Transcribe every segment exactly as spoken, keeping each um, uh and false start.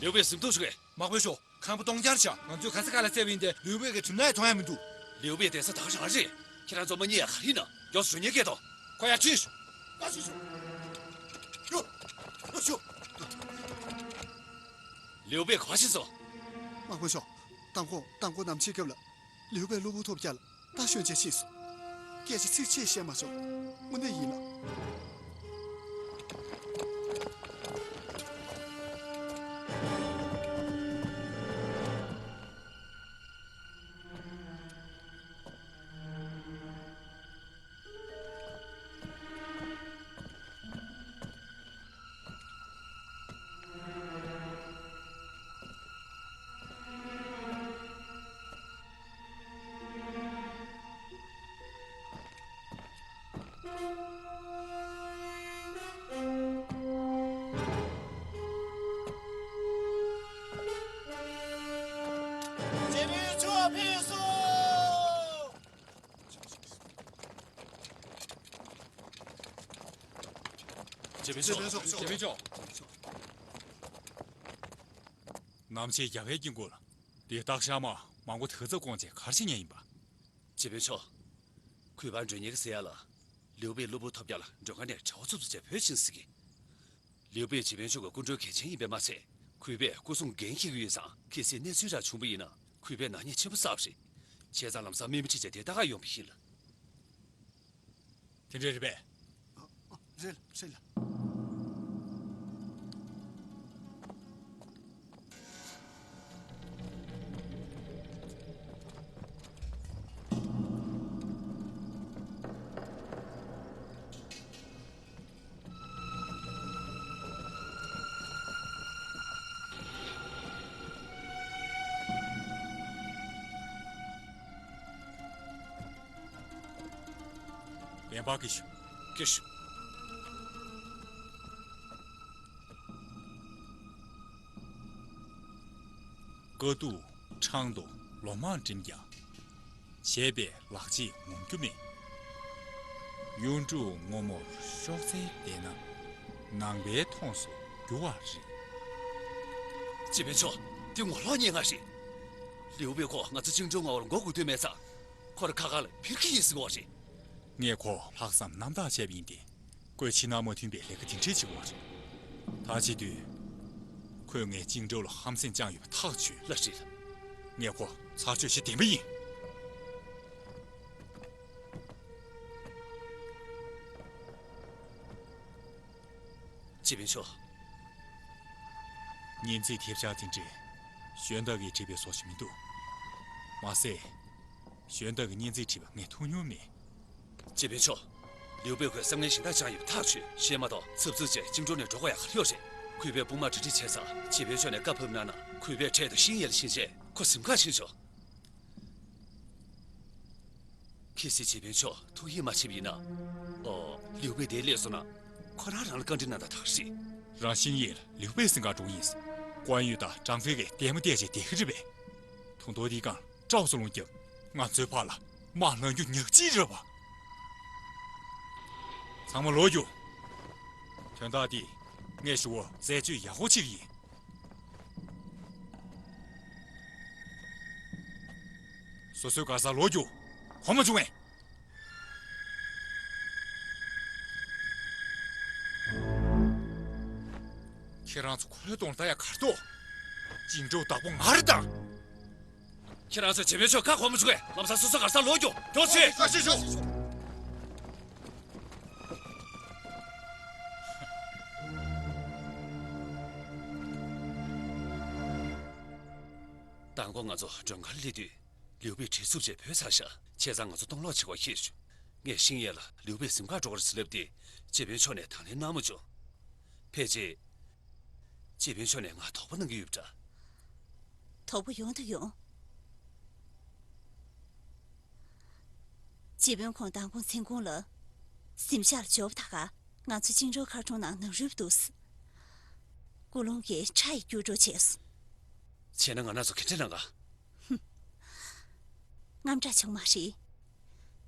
ལིའུ་པེ་གཟིམ་ཐོག་ཞུགས་གས། དམག་དཔོན་ཤོག། ཁང་པ་སྟོང་རྐྱང་བྱ། ང་ཚོས་ག་ས་ག་ལ་བཙལ་བ་ཡིན་ཏེ། ལིའུ་པེ་གི་གྲིབ་ནག་ཡང་མཐོང་ཡ་མི་འདུག་ལིའུ་པེ་བསྡད་ས་ད་ག་རང་རེད། ཁྱེད་རང་ཚོ་མ་རྙེད་ཡ་ག་རེ་ཡིན་ན། མགྱོགས་སུ་འགྲོ་མཁན་སྐད་དོ། ཁོ་ཡར་ཁྲིད་ཤོག་ལགས་སོ། ཤོག་ལགས་སོ། ལིའུ་པེ་ག་པར་ཕྱིན་སོང་། དམག་དཔོན་ཤོག། མདང་དགོང་མདང་དགོང་ནམ་ཕྱེད་སྐབས་ལ། ལིའུ་པེ་གློ་བུར་ཐོལ་རྒྱག་ལ་རྟ་ཞོན་བྱས་ཕྱིན་སོང་། སྐད་ཆ་ཚིག་གཅིག་བཤད་མ་བྱུང་། དངོས་གནས་ཡིན་ལགས། དེ་མིན་ཆོག་དེ་མིན་ཆོག་ནམ་ཕྱེད་རྒྱ་བལ་དཀྱིལ་འཁོར་ལ། དེ་སྟག་ཤར་མ་མང་པོ་དེ་ཚོ་བཀོང་བྱས་ག་རེ་བྱེད་མཁན་ཡིན་པ། སྤྱི་དཔོན་མཆོག་གུས་པར་མགྲོན་གཉེར་ཟེར་ཡ་ལ། ལིའུ་པེ་གློ་བུར་ཐོལ་རྒྱག་ལ་མགྲོན་ཁང་ནས་གྲྭ་བ་ཚོ་ཚོ་བྱས་བོད་ཕྱིན་ཟེར་གི། ལིའུ་པེ་སྤྱི་དཔོན་མཆོག་གི་སྐུ་མགྲོན་གལ་ཆེན་ཡིན་པས་མ་ཚད། གུས་པས་སྐུ་སྲུང་འགན་འཁྱེར་གི་ཡོད་ཙང་། གལ་སྲིད་གནས་ཚུལ་ར་བྱུང་བ་ཡིན་ན། གུས་པས་ནག་ཉེས་ཆེན་པོ་བསགས་པ་རེད། བྱས་ཙང་ལམ་སང་དམིགས་མེད་ཁྲིད་བྱས་དེ་ལྟ་ག་ཡོང་བ་ཡིན་ལགས། དེ་འདྲ་རེད་པས། རེད་རེད་ལགས། བེམ་པ་སྐྱེ་ཤོག་སྐྱེ་ཤོག་དཀའ་སྡུག་འཕྲང་དུ་ལོ་མང་འགྲིམས་ཀྱང་། བྱས་པའི་ལག་རྗེས་ངོམ་རྒྱུ་མེད། གཡུ་འབྲུག་སྔོན་མོར་གཤོག་རྩལ་ལྡན་ན། ནང་པའི་མཐོངས་སུ་རྒྱུ་བ་རེད། སྤྱི་དཔོན་མཆོག་དེ་ངོ་ལོག་སྙན་ངག་རེད། ལིའུ་པེ་ཁོ་ང་ཚོ་བཅིངས་འགྲོལ་མངའ་དབང་ལ་མགོ་སྒུར་འདོད་མེད་ཙང་། ཁོ་རང་ཁ་ཁ་ལ་འཕུར་གྱི་ཡིན་ཟེར་གི་ཡོད་རེད། ངས་ཁོ་ལྷག་བསམ་རྣམ་དག་བྱས་པ་ཡིན་ཏེ། ཁོས་ཕྱི་ནང་མ་མཐུན་པའི་ལས་ཀ་དེ་འདྲས་བྱེད་ཀྱི་ཡོད་རེད། ད་བྱེད་དུས། ཁོས་ངས་བཅིངས་འགྲོལ་ལ་ཧམ་སེམས་བཅངས་ཡོད་པ་ཐག་ཆོད། ལགས་རེད། ངས་ཁོ་ཚར་གཅོད་བྱེད་བདེན་པ་ཡིན། སྤྱི་དཔོན་མཆོག་གཉན་ཚད་ཐེབས་ཆག་དེ་འདྲས་གཞོན་དག་གིས་བྲིས་པའི་བཟོ་ཞིག་མི་འདུག་མ་ཟད། གཞོན་དག་གིས་གཉན་ཚད་བྲིས་པ་ངས་མཐོང་མྱོང་མེད། སྤྱི་དཔོན་མཆོག་ལིའུ་པེ་ཁོས་བསམ་ངན་གཞན་དག་བཅངས་ཡོད་པ་ཐག་ཆོད། བཤད་མ་གཏོགས་ཚབ་ཚུབ་བྱས་ཅིང་ཀྲོའུ་ནས་འགྲོ་དགོས་ཡག་ག་རེ་ཡོད་རེད། གུས་པས་དཔུང་དམག་གྲ་སྒྲིག་བྱས་ཙང་སྤྱི་དཔོན་མཆོག་ནས་བཀའ་ཕབ་གནང་ན། གུས་པས་འཕྲལ་དུ་ཤིང་ཡེ་ལ་ཕྱིན་རྗེས་ཁོ་གཟིམ་ཁང་ཕྱིན་ཆོག་གལ་སྲིད་སྤྱི་དཔོན་མཆོག་ཐུགས་ཡིད་མ་ཆེས་པ་ཡིན་ན། ཨོ། ལིའུ་པེ་དེ་སླེབས་སོང་ན། ཁོ་རང་རང་ལ་བཀའ་འདྲི་གནང་དང་ཐག་རེད། རང་ཤིང་ཡེ་ལ་ལིའུ་པེ་གཟིམ་ཁང་འགྲོ་གི་ཡིན། ཀོང་ཡུས་དང་ཀྲང་ཧྥེ་གིས་ལྟད་མོ་བལྟས་བྱས་བསྡད་ཀྱི་རེད་པས། ད་དུང་དེའི་སྒང་ཀྲའོ་སུ་ལུང་བརྒྱབ། ང་ཚོའི་བར་ལ་དམག་ལངས་རྒྱུ་ཉག་གཅིག་རེད་པ། ཚང་མ་ལོག་རྒྱུགས། དོན་དག་འདི་ངས་ཞུ་བ་རྩད་གཅོད་ཡག་པོ་བྱེད་ཀྱི་ཡིན། སོ་སོའི་གར་སར་ལོག་རྒྱུགས། གོ་མ་བྱུང་ངས། ཁྱེད་རང་ཚོ་ཁོའི་གདོང་ལྟ་ཡ་གར་འདུག་ཅིང་ཀྲོའུ་བདག་པོ་ང་རེད་དང་། ཁྱེད་རང་ཚོས་བྱེད་མི་ཆོག་ཁ་གོ་མ་བྱུང་ངས། ལམ་སང་སོ་སོ་གར་སར་ལོག་རྒྱུགས། མགྱོགས་བྱེད། བཀའ་དྲིན་ཆེ། མདང་དགོང་ང་ཚོ་མགྲོན་ཁང་སླེབས་དུས། ལིའུ་པེ་བྲེལ་འཚུབ་བྱས་བུད་ཚར་ཤག་བྱས་ཙང་ང་ཚོ་སྟོང་ལོག་བྱེད་དགོས་ཤེས་བྱུང་། ངས་ཤིང་ཡེ་ལ་ལིའུ་པེ་གཟིམ་ཁར་འགྲོ་གི་རེད་ཟེར་ལབ་དུས་སྤྱི་དཔོན་མཆོག་ནས་དང་ལེན་གནང་མ་བྱུང་། ཕལ་ཆེར། སྤྱི་དཔོན་མཆོག་ནས་ང་དོགས་པ་གནང་གི་ཡོད་པ་འདྲ། དོགས་པ་ཡོང་དུ་ཡོང་། སྤྱི་དཔོན་ཁོང་མདང་དགོང་མཚན་གུང་ལ་གཟིམ་ཤག་ལ་འབྱོར་བ་ད་ག་ང་ཚོ་ཅིང་ཀྲོའུ་མཁར་གྲོང་ནང་ནང་རུལ་འདུག་ཀུན་སློང་གིས་ཁྲ་ཡི་སྐྱུག་བྲོ་བྱས་སོང་། བྱས་ན་ང་རང་ཚོ་ག་འདྲ་གནང་ག་དངངས་སྐྲག་བྱུང་མ་རེད།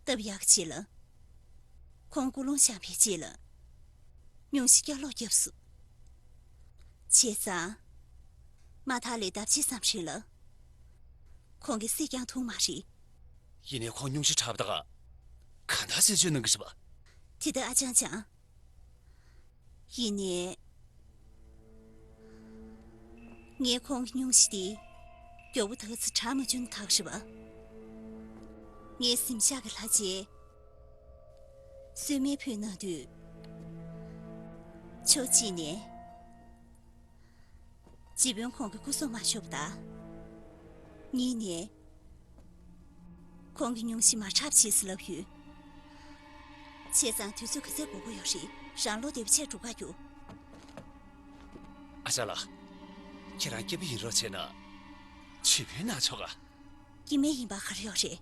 སྟབས་ཡག་གི་རྗེས་ལ། ཁོང་ཀུན་སློང་བཤམས་པའི་རྗེས་ལ། སྙུང་གཞི་བསྐྱར་ལོག་བརྒྱབ་སོང་། བྱས་ཙང་། མ་མཐའ་ལས་ལྡབ་གཅིག་ཙམ་རིང་ལ། ཁོང་གིས་སྲིད་ཀྱང་ཐུང་མ་རེད། ཡིན་ནའི་ཁོང་སྙུང་གཞི་ཁྲག་པ་དག་ག་འདྲ་རྩད་གཅོད་གནང་གི་རེད་པ། དེ་ལྟར་ཨ་ཅང་ཅང་། ཡིན་ནའི། ངས་ཁོང་གི་སྙུང་གཞི་དེ་མགྱོགས་པོ་ད་ག་ཚོད་དྲག་མ་བྱུང་ན་ད་ག་རེད་པ། ངས་གཟིམ་ཤག་གི་ལྷ་རྗེ་གསོལ་སྨན་ཕུལ་གནང་དུས། ཕྱོགས་གཅིག་ནས་སྤྱི་དཔོན་ཁོང་གི་སྐུ་སྲོག་མ་ཤོར་བ་དང་། གཉིས་ནས། ཁོང་གི་སྙུང་གཞི་མར་འཁྲབ་བྱེད་ཟེར་ལབ་ཡོད། བྱས་ཙང་དུས་ཚོད་ག་ཚད་འགོར་གྱི་ཡོད་རེད། རང་ལོ་དེ་བ་ཆེ་འགྲོ་ག་རྒྱུ། ཨ་ཅག་ལགས། ཁྱེད་རང་སྐྱིད་པོ་ཡིན་རོགས་བྱས་ན། ཇུས་འབུལ་གནང་ཆོག་ག་སྐྱིད་སྨན་ཡིན་པ་ག་རེ་ཡོད་རེད།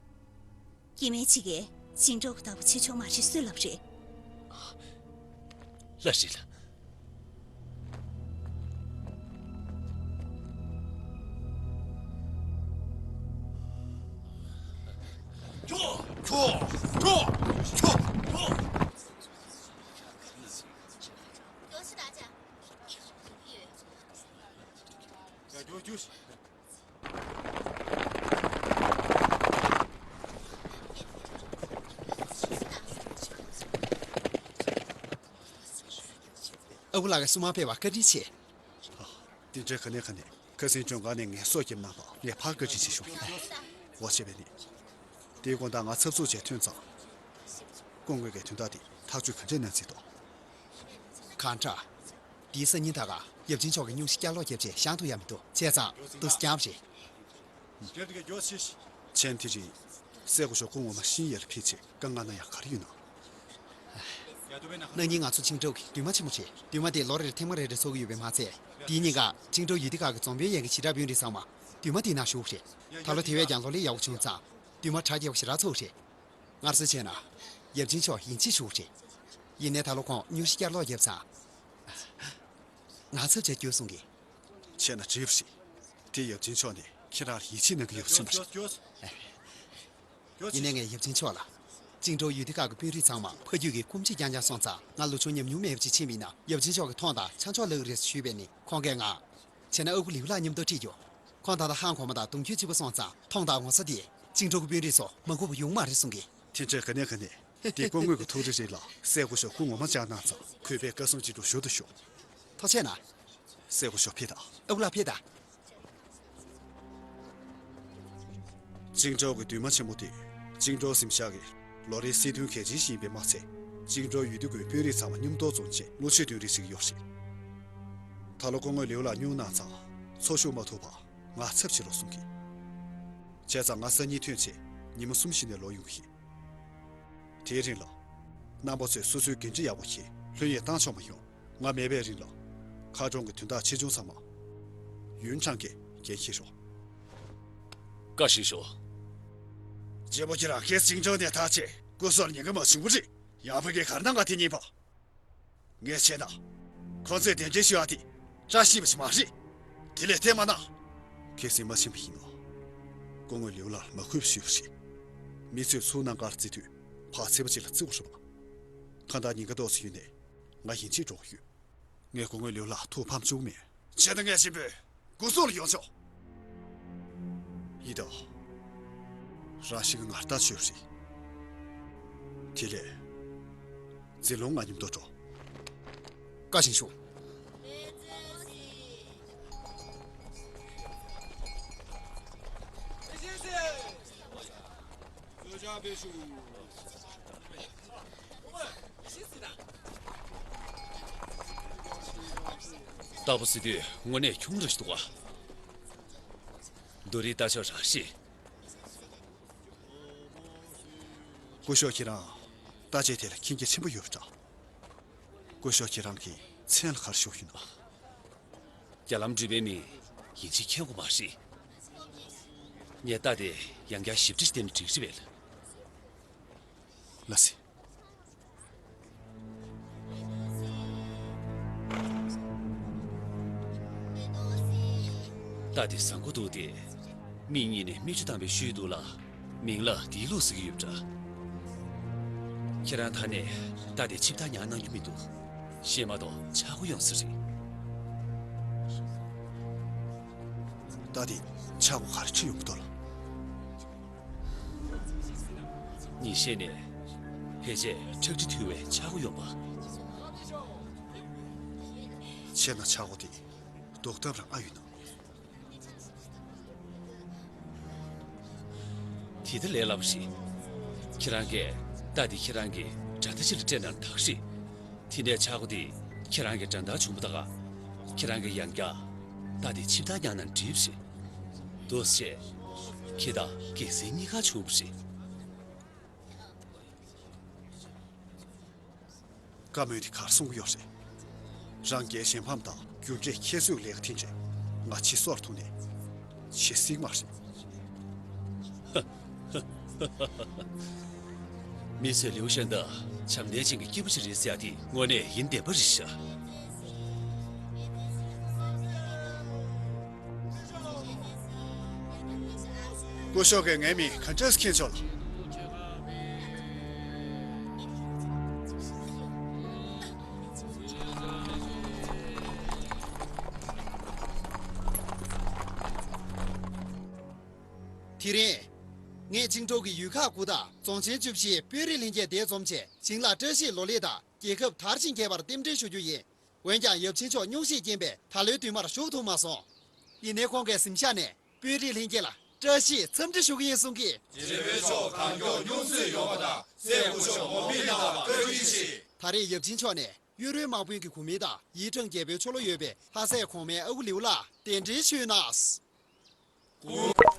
སྐྱེ་དམན་གཅིག་གིས་ཅིང་ཀྲོའུ་གི་བདག་པོ་བྱེད་ཆོག་མ་རེད་སུས་ལབ་རེད། ལགས་རེད་ལགས། ཁྱོ། ཁྱོ། ཁྱོ། ཁྱོ། ཁྱོ། ཨ་ཁུ་ལགས་ཀྱིས་སྲུང་མ་ཕེབས་པར་བཀའ་དྲིན་ཆེ། དེ་འདྲའི་ག་ནས་ག་ནས་ཁ་སང་མགྲོན་ཁང་ནས་ངའི་སྲོག་སྐྱོབ་གནང་བར་ངས་ཕར་བཀའ་དྲིན་ཆེ་ཞུ། འོ་བྱས་པས་ནི། དེའི་དགོང་དག་ང་ཚབ་ཚུབ་བྱས་ཐོན་ཙང་། སྐུ་ངོ་གིས་དོན་དག་འདི་ཐག་གཅོད་ག་འདྲས་གནང་རྩིས་འདུག་གང་དྲག་དེའི་སང་ཉིན་ད་ག་ཡབ་ཆེན་མཆོག་གིས་སྙུང་གཞི་བསྐྱར་ལོག་བརྒྱབ་རྗེས་བཞེངས་ཐུབ་ཡ་མི་འདུག་བྱས་ཙང་འདུག་སེ་བསྐྱངས་པ་རེད། མཆན་དེ་རིང་སྲས་སྐུ་ཞབས་སྐུ་ངོ་མ་ཤིང་ཡེ་ལ་ཕེབས་རྗེས་བཀའ་མངགས་གནང་ཡག་ག་རེ་ཡོད་ན། ན་ནིང་ང་ཚོ་ཆིང་ཀྲོའུ་གི་འདུས་མ་ཆེན་མོ་རེད། འདུས་མ་དེ་ལོ་རེར་ཐེངས་མ་རེ་རེ་ཚོགས་ཀྱི་ཡོད་པས་མ་ཚད། དེའི་ཉིན་ཀ་ཆིང་ཀྲོའུ་ཡུལ་དེ་ཁག་གི་རྫོང་དཔོན་ཡན་གྱི་བྱེ་བྲག་དཔོན་རིགས་ཚང་མ་འདུས་མ་དེའི་ནང་ཞུགས་རེད། ད་ལོ་དེ་བས་ཀྱང་ལོ་ལེགས་ཡག་པོ་བྱུང་ཙང་། འདུས་མ་གྲ་རྒྱས་པོ་ཞེ་དྲག་ཚོགས་རེད། སྔར་སྲོལ་བྱས་ན། ཡབ་ཆེན་མཆོག་ཡིན་གཅིག་ཞུགས་རེད། ཡིན་ནའི་ད་ལོ་ཁོང་སྙུང་གཞི་བསྐྱར་ལོག་བརྒྱབ་ཙང་། ང་ཚབ་བྱས་རྒྱུ་གསུང་གི། བྱས་ན་འགྲིག་པ་རེད། དེ་ཡབ་ཆེན་མཆོག་ནས་ཁྱེད་རང་ལ་ཡིད་ཆེས་གནང་གི་ཡོད་ཚོད་མ་རེད། ཡིན་ནའི་ངས་ཡབ་ཆེན་མཆོག་ལ། ཅིང་ཀྲོའུ་ཡུལ་དེ་ཁག་གི་དཔོན་རིགས་ཚང་མ་ཕ་རྒྱུད་ཀྱི་སྐུ་མཆེད་རྐྱང་རྐྱང་སོང་ཙང་ང་ལོ་ཆུང་ཉམས་མྱོང་མེད་པ་ཅིག་ཕྱིན་པ་ཡིན་ན་ཡབ་ཆེན་མཆོག་གིས་ཐོངས་དང་ཆ་འཇོག་གནང་གི་རེད་ཞུས་པས་ནི་ཁོང་གིས་ང་། བྱས་ན་ཨ་ཁུ་ལིའུ་ལགས་མཉམ་དུ་ཁྲིད་རྒྱུ། ཁོང་ད་ལྟ་ཧང་གོང་མ་དང་གདུང་རྒྱུད་གཅིག་པ་སོང་ཙང་ཐོངས་དང་ངོ་ཚ་དེ་ཅིང་ཀྲོའུ་གི་དཔོན་རིགས་ཚོ་མ་མགུ་པོ་ཡོང་མ་རེད་གསུང་གི། དེ་འདྲས་ག་ནས་ག་ནས། དེ་སྐུ་ངོ་གི་ཐུགས་རེ་རེད་ལ་སྲས་སྐུ་ཞབས་སྐུ་ངོ་མ་བཅར་གནང་ཙང་གུས་པས་བཀའ་གསུང་ཅི་སྒྲུབ་ཞུ་དང་ཞུ། ཐུགས་རྗེ་གནང་། སྲས་སྐུ་ཞབས་ཕེབས་དང་། ཨ་ཁུ་ལགས་ཕེབས་དང་། ཅིང་ཀྲོའུ་གི་འདུས་མ་ཆེན་མོ་དེ་ཅིང་ཀྲོའུ་གཟིམ་ཤག་གི་ལོ་རེའི་སྲིད་དོན་གལ་ཆེན་ཞིག་ཡིན་པས་མ་ཚད། ཅིང་ཀྲོའུ་ཡུལ་དུ་དགོན་དཔོན་རིགས་ཚང་མ་མཉམ་དུ་འཛོམས་རྗེས་བློ་ཆོས་སྟོན་རེས་བྱེད་ཀྱི་ཡོད་རེད། ད་ལོ་སྐུ་ངོ་ལིའུ་ལགས་སྙུང་གནང་ཙང་། འཚོ་བཞུགས་མ་ཐུབ་པར་ང་ཚབ་བྱེད་རོགས་གསུང་གི། བྱས་ཙང་ང་སང་ཉིན་ཐོན་རྗེས་ཉིན་མོ་གསུམ་བཞི་ནས་ལོག་ཡོང་གི་ཡིན། དེའི་རིང་ལ། རྣམ་པ་ཚོས་སོ་སོའི་འགན་འཁྲི་ཡག་པོ་བཞེས་ལྷོད་གཡེང་བཏང་ཆོག་མ་ཡོང་། ང་མེད་པའི་རིང་ལ། མཁར་གྲོང་གི་དོན་དག་ཆེ་ཆུང་ཚང་མ། ཡུན་ཁྲང་གིས་འགན་འཁྱེར་རོགས། བཀའ་བཞིན་ཤོག་རྗེ་མོ་ཁྱེད་རང་ཁེ་ཅིང་ཀྲོའུ་ནས་ཐག་བཅད། སྐུ་སྲོག་ལ་ཉེན་ཁ་མ་བྱུང་བ་རེད། ཡང་ཕ་གིར་ག་རེ་གནང་ག་དེ་ཉིན་པ། ངས་བྱས་ན། ཁོ་ཚོས་གདན་འདྲེན་ཞུ་ཡག་དེ། བཀྲ་ཤིས་པ་ཞིག་མ་རེད། དེ་ལས་ཐེངས་མ་གནང་། ཁེ་སེང་མ་ཕྱིན་པ་ཡིན་ནོ། སྐུ་ངོ་ལིའུ་ལགས་མ་གུས་པ་ཞུས་པ་རེད། མི་ཚོས་ཚུར་གནང་གར་བརྩི་དུས་བག་ཚིལ་པ་ཅིག་ལ་བརྩི་དགོས་རེད་པ། གང་ལྟར་ཉེན་ཁ་ཏོག་ཙམ་ཡོད་ནས་ང་ཡིན་གཅིག་འགྲོ་གི་ཡོད། ངས་སྐུ་ངོ་ལིའུ་ལགས་ཐུགས་ཕམ་བཅུག་མེད། བྱས་ན་ངས་ཆེན་པོས་སྒོ་སྲུང་ལ་ཡོང་ཆོག་ཡིན་ད། རང་ཤི་གི་ངར་ལྟ་བཅོས་རེད། དེ་ལས། འཛིན་ལོང་ང་མཉམ་དུ་འགྲོ། བཀའ་བཞིན་ཤོག་རྟག་པར་གཟིགས་དུས་དངོས་གནས་ཁྱུང་ར་ཞིག་འདུག་ག་རྡོ་རིང་ལྟ་ཕྱོགས་རང་ཤེས། སྐུ་ཞབས་ཁྱེད་རང་ལྟ་བྱེད་དེ་ལ་མཁྱེན་རྒྱ་ཆེན་པོ་ཡོད་པ་འདྲ། སྐུ་ཞབས་ཁྱེད་རང་གི་མཚན་ལ་ག་རེ་ཞུ་ཡིན་ནམ། རྒྱ་ལམ་འགྲུལ་པའི་མིང་ཡིན་གཅིག་མཁྱེན་དགོས་མ་རེད། ངས་རྟ་དེ་ཡང་བསྐྱར་ཞིབ་ཕྲ་ཞིག་བསྟན་ན་འགྲིག་རེད་པས། ལགས་སེ། རྟ་དེ་བཟང་པོ་འདུག་སྟེ། མིག་གཉིས་ནས་མིག་ཆུ་བཏང་བའི་ཤུལ་འདུག་ལ། མིང་ལ་དེའི་ལུག་ཟེར་གྱི་ཡོད་པ་འདྲ། ཁྱེད་རང་ད་ནས་རྟ་དེ་ཆིབས་རྟ་ཉར་གནང་རྒྱུ་མི་འདུག་ཤེས་མ་གཏོགས་ཆག་སྒོ་ཡོང་ས་རེད། རྟ་དེ་ཆག་སྒོ་ག་རེ་འཕྲད་ཡོང་གི་འདུག་ལ། ཉིན་ཤས་ནས་ཕལ་ཆེར་ཁྲག་དྲི་འཐུལ་བའི་ཆག་སྒོ་ཡོང་པ། བྱས་ན་ཆག་སྒོ་དེ་ཟློག་ཐབས་རང་ཨ་ཡོད་ན། དེ་ལྟ་ལས་སླ་པོ་ཞིག་ཁྱེད་རང་གིས་རྟ་འདི་ཁྱེད་རང་གི་དགྲ་ཟླ་ཅིག་ལ་སྤྲད་ན་ད་ག་རེད། དེ་ནས་ཆག་སྒོ་འདི་ཁྱེད་རང་གི་འགྲན་ཟླ་བྱུང་བ་དང་། ཁྱེད་རང་གིས་ཡང་བསྐྱར་རྟ་འདི་ཆིབས་རྟ་བརྙ་ན་འགྲིག་པ་རེད། འདུག་སེ། ཁྱེད་དང་རྒྱལ་སྲས་གཉིས་ཀ་བྱུང་བ་རེད། བཀའ་མོལ་དེ་གར་སོང་གི་ཡོད་རེད། རང་རྒྱལ་གཞན་ཕམ་དང་རྒྱུ་འབྲས་ཁྱད་གསོད་ལས་ཀ་དེ་འདྲས་ང་ཕྱི་སོར་ཐུག་ནས་བྱེད་སྲིད་མ་རེད། མི་ཚོས་ལིའུ་ཤན་ད་བྱམས་ལྡན་ཅན་གྱི་སྐྱེས་བུ་ཞིག་རེད་ཟེར་ཡ་དེ་དངོས་གནས་ཡིན་བདེན་པ་རེད་ཤག་སྐུ་ཞབས་ཀྱིས་ངའི་མིང་ག་འདྲས་མཁྱེན་ཆོག་ལ། དེ་རིང་། ངས་ཅིང་ཀྲོའུ་གི་ཡུལ་ཁག་དགུ་དང་རྫོང་ཆེན་བཅུ་བཞིའི་དཔོན་རིགས་ལྷན་རྒྱས་འདིར་འཛོམས་བྱས། ཞིང་ལ་བཀྲ་ཤིས་ལོ་ལེགས་དང་རྒྱལ་ཁབ་དར་ཞིང་རྒྱས་པར་རྟེན་འབྲེལ་ཞུ་རྒྱུ་ཡིན། འོན་ཀྱང་ཡབ་ཆེན་མཆོག་སྙུང་གཞིས་རྐྱེན་པས་ད་ལོའི་བདུན་མར་ཞུགས་ཐུབ་མ་སོང་། ཡིན་ནའི་ཁོང་གིས་གཟིམ་ཤག་ནས་དཔོན་རིགས་ལྷན་རྒྱས་ལ་བཀྲ་ཤིས་འཚམས་འདྲི་ཞུ་གི་ཡིན་གསུང་གི། རྗེ་དཔོན་མཆོག་གང་མགྱོགས་སྙུང་གསོས་ཡོང་བ་དང་། སྲས་སྐུ་ཞབས་འོང་མི་རྣམས་ལ་བཀའ་དྲིན་ཆེ། ད་རེས་ཡབ་ཆེན་མཆོག་ནས་གཡོན་རོལ་དམག་དཔོན་གྱི་གོ་མིང་དང་ཡིག་ཕྲེང་རྒྱལ་པོའི་ཆོ་ལོ་ཡོད་པའི་ལྷ་སྲས་གོང་མའི་ཨ་ཁུ་ལིའུ་ལགས་གདན་འདྲེན་ཞུས་གནང་།